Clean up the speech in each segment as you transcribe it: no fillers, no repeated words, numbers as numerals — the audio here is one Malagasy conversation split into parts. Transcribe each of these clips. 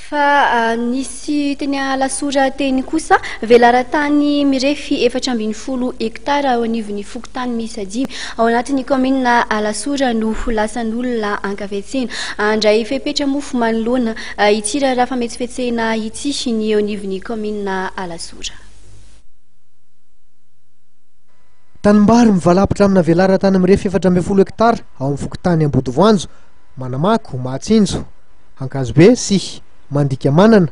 Fa nisy teny Alasora teny kosa, velaran-tany mirefy 14 hektara eo anivon'ny fokontany miisa dimy ao anatin'ny kaominina Alasora no lasan'olona ankafetsena. Handray fepetra mofo manoloana ity raharaha fametsifetsena ity ny eo anivon'ny kaominina Alasora. Tanimbary mivalapatra amina velaran-tany mirefy 14 hektara ao amin'ny fokontany Ambodivoanjo, Manamako, Mahatsinjo. Ankazobe sy Mandikamanana,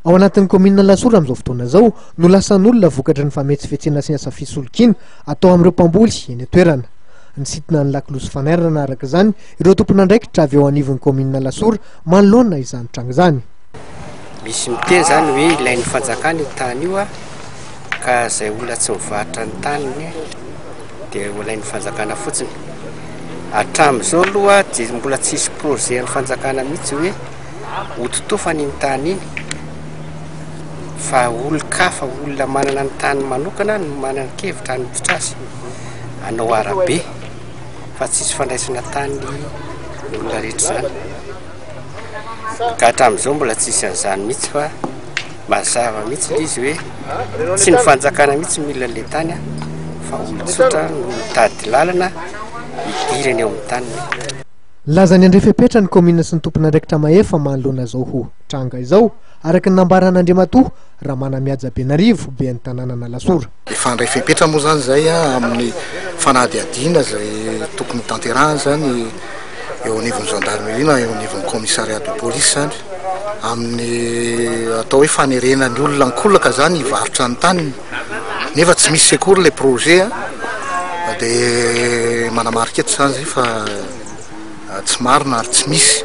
ao anatin'ny kaominina Alasora amin'izao fotoana izao no lasan'olona vokatry ny fametsifetsena sy asa fisolokiana atao amin'ireo mpamboly eny an-toerana. Nisintona ny lakolosy fanairana araka izany ireo tompon'andraikitra avy eo anivon'ny kaominina Alasora manoloana izany tranga izany. Misy miteny izany hoe ilain'ny fanjakana io tany io ka izay olona tsy mivarotra ny taniny dia ho alain'ny fanjakana fotsiny. Hatramin'izao aloha dia mbola tsisy projet an'ny fanjakana mihitsy hoe hototofana iny tany iny fa olon-kafa, olona manana ny tany manokana no manan-kevitra hanototra azy, hanao arabe fa tsisy fandraisana tany olona rehetra izany. Ka hatramin'izao mbola tsisy an'izany mihitsy fa mazava mihitsy ilay izy hoe tsy ny fanjakana mihitsy mila an'ilay tany fa olon-tsotra no mitady lalana hidirany eo amin'ny taniny. Nilaza ny handray fepetra ny kaominina sy ny tompon'andraikitra mahefa manoloana izao ho tranga izao, araka ny nambaran'Andriamatoa Ramanamihaja Benarivo, ben'ny tanànan'Alasora. Efa handray fepetra moa izany izay amin'ny fanadihadiana izay tokony hotanterahina izany eo anivon'ny gendarmerie na eo anivon'ny commissariat de police izany amin'ny atao hoe fanerena ny olona ankolaka izany hivarotra ny taniny nefa tsy misy akory ilay projet a dia manamarika eto izany zay fa tsy marina ary tsy misy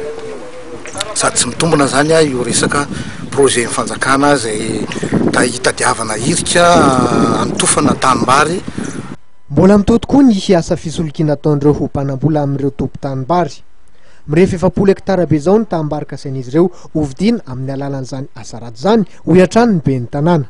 sady tsy mitombina izany a io resaka projet ny fanjakana izay hitadiavana hirika hanotofana tanimbary. Mbola mitohy tokoa ny asa fisolokiana ataon'ireo ho mpanambola amin'ireo tompon-tanimbary. Mirefy 40 hektara be izao ny tanimbary kasain'izy ireo hovidiana amin'ny alalan'izany asa ratsy izany, hoy hatrany ny ben'ny tanàna.